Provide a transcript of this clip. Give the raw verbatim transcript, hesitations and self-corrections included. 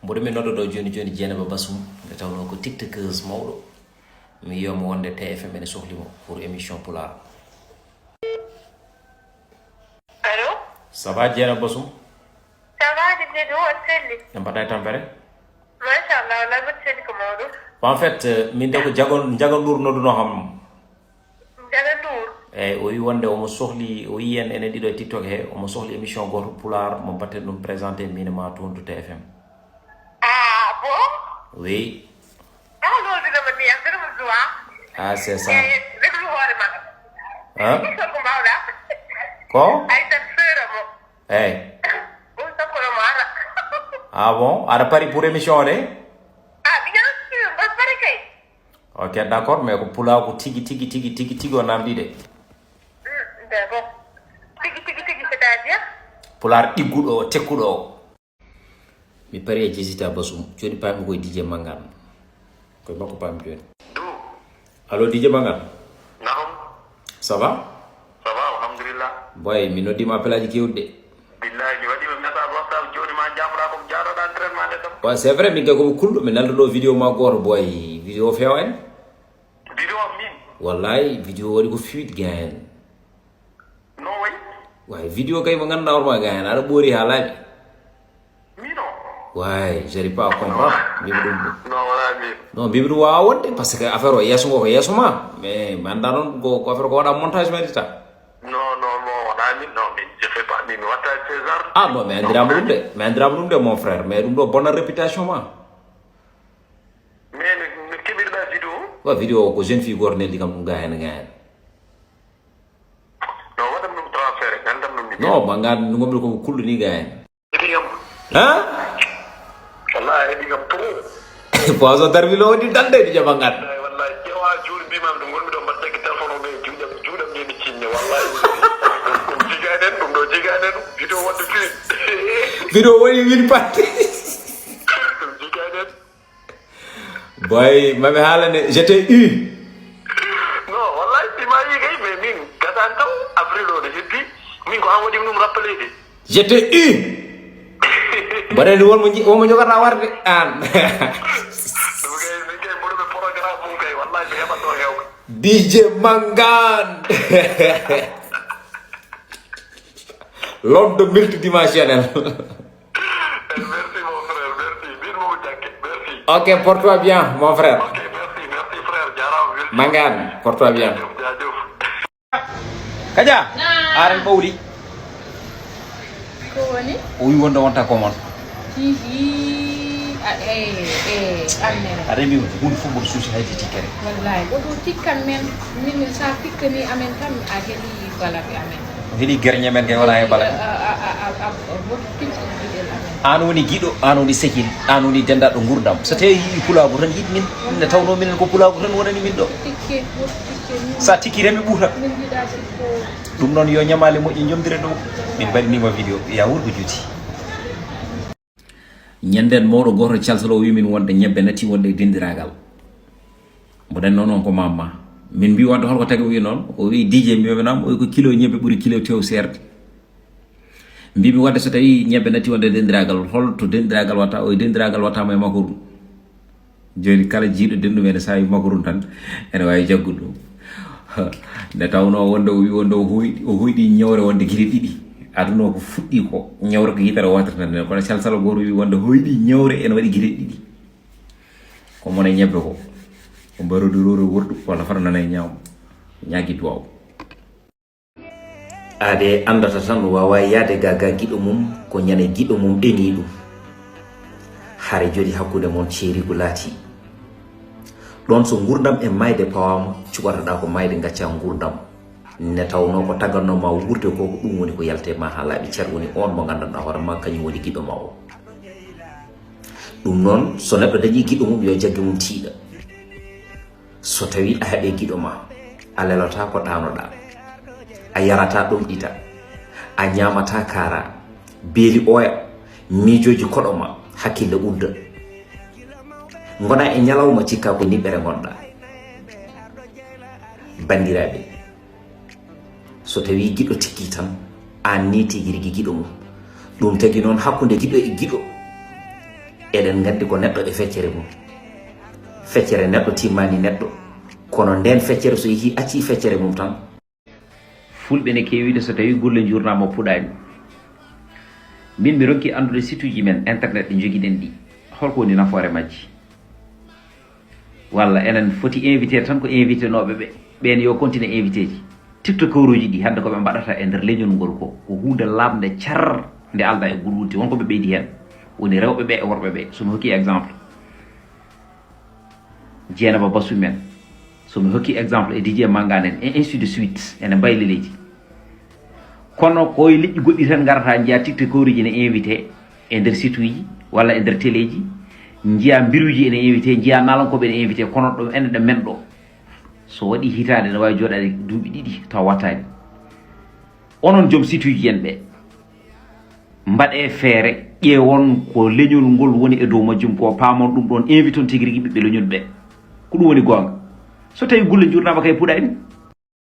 Mboɗo mi noddo ɗo jooni jooni Dieynaba Bassoum, nde tawnoo ko tiktokeuse mawɗo. Mi wiya mo wonde T F M ene sohli mo pour émission pulaar. Allo? Ça va, Dieynaba Bassoum? Ça va, Djiby, on selli? No mbaɗɗa e tampere? Machallah, wallay mboɗo selli ko mawɗum. En fait, euh, min de ko Jago, Jago Ndour nodduno kam. Jaga Ndour. Eyyi, o wi wonde omo sohli, o yi en enen ɗiɗo e TikTok he, omo sohli émission goto pulaar mo mbatten ɗum présenté min e ma toon to T F M. Ah, bon? Oui. Ah, non, je me dis, je me dis, ah. Ah, c'est ça. Eh, réglu hoore ma. Hein? Ɗum ko mbawɗa. Ko? Ay, tan feere mo. Eyyi. Ɗum tan kono mo ara. Ah bon? Aɗa pari pour émission o de? Ah, bien sûr, mboɗo pari kay. Ok, d'accord, mais ko pulaaku tigi, tigi, tigi, tigi, tigi o namdi de. Mm, d'accord. Tigi, tigi, tigi, c'est-à-dire? Pulaar ɗigguɗo o, tekkuɗo o. Mi pari e Jezita Basum. Jooni paami koye D J Mangan. Koye makko paami jooni. Allo, D J Mangan. Naam. Ça va? Ça va, alhamdulillah. Boy, mi noddiima appelaaji keewɗi de. Billahi, mi waɗiima message WhatsApp jooni ma jaafoɗaa ko jaaroɗaa entraînement nde kam. Wa, c'est vrai, min kay ko mi kulɗo, mi nalda ɗo vidéo ma gooto, boy. Vidéo feewaani? Vidéo am min? Wallahi, vidéo waɗi ko fuite, gain. No wayi? Way, vidéo kay mo ngannduɗaa hoore ma, gain, aɗa ɓoori haa laaɓi. Min o? Way, j'arrive pas à comprendre. Mbimi ɗum ɗum. Non, wala min. Non, mbimi ɗum wawa wonde, parce que affaire o yeeso ngo ko yeeso ma. Mais mi annda noon ko, ko affaire ko waɗa montage ma dita. Non, non, non, wala min, non, min, je fais pas, min, mi watta ce genre. Ah non, mi anndirama ɗum de, mi anndirama ɗum de, mon frère, mais ɗum ɗo bona réputation ma. Mais no, no keɓirɗa vidéo o? Wa vidéo o ko jeune fille goto neldi kam ɗum ga hen, ga hen. Non, waɗam ɗum transféré, nandam ɗum ni. Non, ma ga ɗum ɗum ko kulɗo ni ga hen. Edi kam. Hein? Wallahi, edi kam trop. Poison darwi lo woni dande di jama ngat. Wallahi, wallahi, ƴeewa juuɗe mbimami ɗum, wonmi ɗo mbaɗ jaggi téléphone o ɓe juuɗam, juuɗam ni mi cinne, wallahi. Ɗum jigani en, ɗum ɗo jigani en, vidéo waɗde fini. Vidéo woni win parti. Ɗum jigani en. Boy, mami haalane, je t'ai eu. Non, wallahi, si ma yi kay, mais min, gasani taw, avril o ne heddi, min ko an waɗi ɗum rappelé de. Je t'ai eu. Mbaɗani wonmo ji-, wonmo jogata warde an. Ɗum kay, min kay, mboɗo ɓe programme mum kay, wallahi, mi heɓat ɗo hewɓe. D J Mangan. L'homme de multidimensionnel. Merci, mon frère, merci. Bin mo jakke, merci. Ok, porte-toi bien, mon frère. Ok, merci, merci, frère. Jarama, merci. Mangan, porte-toi bien. Jaajëf, jaajëf. Kaja, aran ɓawli. Ko woni? O wi wonde wonta ko mon. Hihi, a, eh, eh, an nene. Aɗa mbi hunde fof mboɗo suusi hay si tikkere. Wallahi, ko ɗum tikkan men, min sa tikkani amen tan, a heɓi balaɓe amen. O heɗi gerñe men kay wona e balaɓe. A, a, a, a, a, woto picc giɗel amen. An woni giɗo, an woni sekil, an woni dendaɗo gurdam. So tawi yiɗi pulaagu tan yiɗ min, nde tawno minen ko pulaagu tan wonani min ɗo. Tikke, woto tikke, min. Sa tikki tan mi ɓuuta. Min jiɗa tikko. Ɗum noon yo ñamaale moƴƴe jomdire dow. Min mbaɗinima vidéo, ya wuur ko juuti. Ñanden mawɗo gooto calsal o wi min wonde ñebbe natti wonde e dendiraagal. Mboɗen noon on ko mamma. Min mbi wonde holko tagi o wi noon? O wi D J mbiyomi nam, o wi ko kilo ñebbe ɓuri kilo tew seerde. Mbimi wonde so tawi ñebbe natti wonde e dendiraagal, holto dendiraagal watta? O wi dendiraagal wattama e makarun. Jooni kala jiiɗo denɗum ene saawi makarun tan, ene waawi jaggude ɗum. Nde tawnoo wonde o wi wonde o hoyɗi, o hoyɗi ñewre wonde gite ɗiɗi. Aduna o ko fuɗɗi ko, ñewre ko yitere wootere tan. Kono calsal gooto wi wonde hoyɗi ñewre ene waɗi gite ɗiɗi. Ko mone ñebbe ko. Ko mbaroodi roro wordu, walla fota nana e ñaamo. Ñaagi duwaw. Aade anndata tan waawaa yahde ga ga giɗo mum, ko ñande giɗo mum ɗenii ɗum. Hare jooɗi hakkunde mon ceerigu laatii. Ɗoon so nguurndam e maayde pawaama, cuɓatoɗaa ko maayde ngacca nguurndam. Ne tawnoo ko tagatnoo ma wuurde ko, ko ɗum woni ko yaltee ma haa laaɓi cer, woni oon mo nganndanɗaa hoore ma kañum woni giɗo ma o. Ɗum noon, so neɗɗo dañii giɗo mum, yo jagge mum tiiɗa. So tawii a heɓii giɗo ma, a lelotaa ko ɗaanoɗaa, a yarataa ɗomɗitaa, a ñaamataa kaaraa, beeli ɓooya, miijooji koɗo ma, hakkille udda. Ngonaa e ñalawma cikkaa ko niɓɓere ngonɗaa. Banndiraaɓe, so tawii giɗo tikkii tan, aan nii tigi rigi giɗo mum. Ɗum tagi noon hakkunde giɗo e giɗo, Eɗen nganndi ko neɗɗo e feccere mum. Feccere neɗɗo timmaani neɗɗo. Kono ndeen feccere so yehii accii feccere mum tan. Fulɓe ne keewi de so tawii golle njuurnaama puɗaani. Min mi ronki anndude site uji men internet ɗi njogiɗen ɗi. Holko woni nafoore majji? Walla enen foti invité tan ko invité nooɓe ɓe. Ɓeen yo continue invité ji. Tiktokooruuji ɗi hannde ko ɓe mbaɗata e nder leñol ngol ko, ko huunde laaɓnde car nde alda e gulwulti. Won ko ɓe ɓeydi heen. Woni rewɓe ɓe e worɓe ɓe. So mi hokki exemple. Jeenaba Basu men. So mi hokki exemple e Didier Mangane en, et ainsi de suite. Ene mbayi leleji. Kono ko e leƴƴi goɗɗi tan ngarata njiya tiktokooruuji ne invité e nder site uji walla e nder téléji. Njiya mbiruuji ene invité, njiya naalankooɓe ene invité, kono ɗo enen ɗo men ɗo. So waɗi hitaande ne waawi jooɗaade duuɓi ɗiɗi taw wattaani. Onon joom site uji en ɓe. Mbaɗee feere, ƴeewon ko leñol ngol woni e dow majjum ko, paamon ɗum ɗoon, invite on tigi rigi ɓiɓɓe leñol ɓe. Ko ɗum woni goonga. So tawii gulle njuurnaama kay puɗaani,